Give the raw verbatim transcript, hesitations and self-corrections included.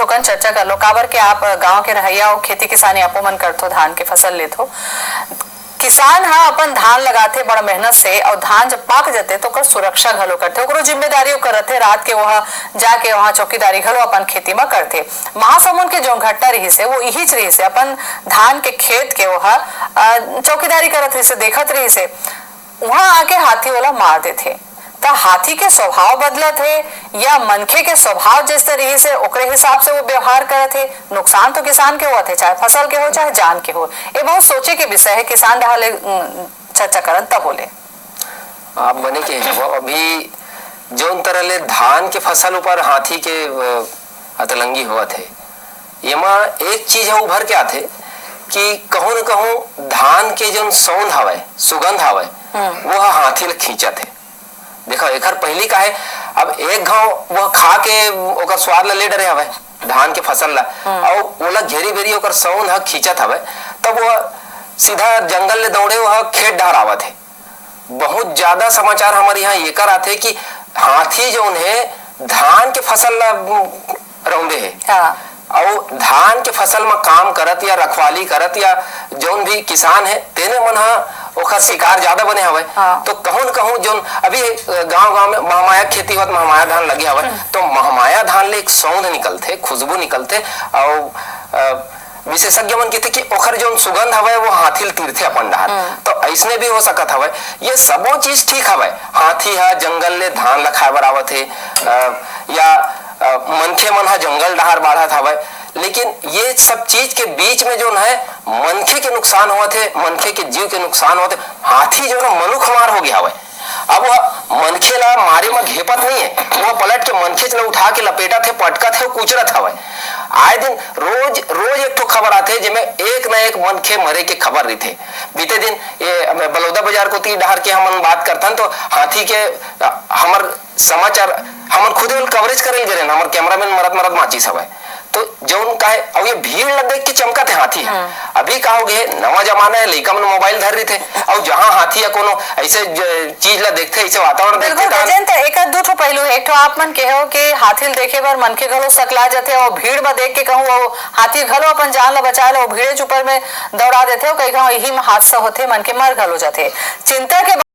थोकन चर्चा कर लो, काबर के आप, अ, गांव के रहइया हो, खेती किसानी आपो मन करथो, धान के फसल लेथो। किसान ह अपन धान लगाथे बड़ मेहनत से, अउ धान जब पाक जथे, तो ओकर सुरक्षा घलो करथे। ओकरो जिम्मेदारी ओकर रथे, रात के ओह जाके वहां चौकीदारी घलो अपन खेती म करथे। महासमुंद के जो घटना रिहिस हे, वो इहीच रिहिस हे, अपन धान के खेत के ओह, अ, चौकीदारी करत रिहिस हे, देखत रिहिस हे। उहाँ आके हाथी ओला मार देथे। त हाथी के स्वभाव बदलत हे या मनखे के स्वभाव जइसे रिहिस हे, ओकरे हिसाब से वो व्यवहार करत हे? नुकसान तो किसान के होवत हे, चाहे फसल के हो, चाहे जान के हो। ये बहुत सोचे के विषय हे, किसान डहार ले, उम, चर्चा करन तब बोले। आप बने के हव, अभी जौन तरह ले धान के फसल ऊपर हाथी के, अ, अतलंगी होवत हे, एमा एक चीज ह उभर के आथे कि कहूं न कहूं धान के जौन सौंध हवय, सुगंध हवय, हम्म। वो ह हाथी ल खींचत हे। देखो, एखर पहिली का हे, अब एक घाव वो खा के ओकर स्वाद ल ले डरे हवय, धान के फसल ल, हम्म। अउ ओला घेरी बेरी ओकर सौंध ह खींचत हवय, तब वो सीधा जंगल ले दौड़े, वो ह खेत डहर आवत हे। बहुत ज्यादा समाचार हमर यहाँ एकर आथे कि हाथी जौन हे, धान के फसल ला रौंदे हे। हाँ। अउ धान के फसल म काम करत या रखवाली करत या जौन भी किसान हे, तेने मन ह ओखर शिकार ज्यादा बने हवय। हाँ। तो कहूं न कहूं जौन अभी, अ, गांव-गांव में महमाया खेती होवत, महमाया धान लगे हवय, हम्म। तो महमाया धान ले एक सौंध निकलथे, खुशबू निकलथे, अउ, अ, विशेषज्ञ मन कहिथे कि ओखर जौन सुगंध हवय, वो हाथी ल तीरथे अपन डहर। हम्म। तो अइसने भी हो सकत हवय। ये सबो चीज ठीक हवय, हाथी ह जंगल ले धान ल खाए बर आवत हे, अ, या, अ, मनखे मन ह जंगल डहर बाढ़त हवय, लेकिन ये सब चीज के बीच में जौन है, मनखे के नुकसान होवत हे, मनखे के जीव के नुकसान होवत हे। हाथी जौन है, मनुख मार हो गया हवय। अब वह मनखे ला मारे म घेपत नहीं है, वह पलट के मनखेच ला उठा के लपेटत हे, पटकत हे, कुचरत हवय। आए दिन रोज, रोज एक ठो खबर आथे, जेमे एक न एक मनखे मरे के खबर रहिथे। बीते दिन ये बलौदा बाजार कोती डहर के हमन बात करथन, तो हाथी के, अ, हमर समाचार हमन खुदे ओला coverage करे ल गे रहेन, हमर cameraman मरत मरत बाँचिस हवय। तो जौन का हे, अउ ये भीड़ ल देख के चमकत हे हाथी ह। हम्म। अभी का हो गे हे, नवा जमाना हे, लइका मन mobile धर रहिथे, अउ जहाँ हाथी या कोनो अइसे ज-, चीज ल देखथे, अइसे वातावरण देखथे, बिल्कुल, तहाँ गजेंद्र, एकर दू ठो पहलू हे। एक ठो आप मन केहे हो कि हाथी ल देखे बर मनखे घलो सकला जथे, अउ भीड़ म देख के कहूँ, अउ हाथी घलो अपन जान ल बचाए ल, अउ भीड़ेच ऊपर में दौड़ा देथे, अउ कई घाव इही म हादसा होथे, मनखे मर घलो जथे। चिंता के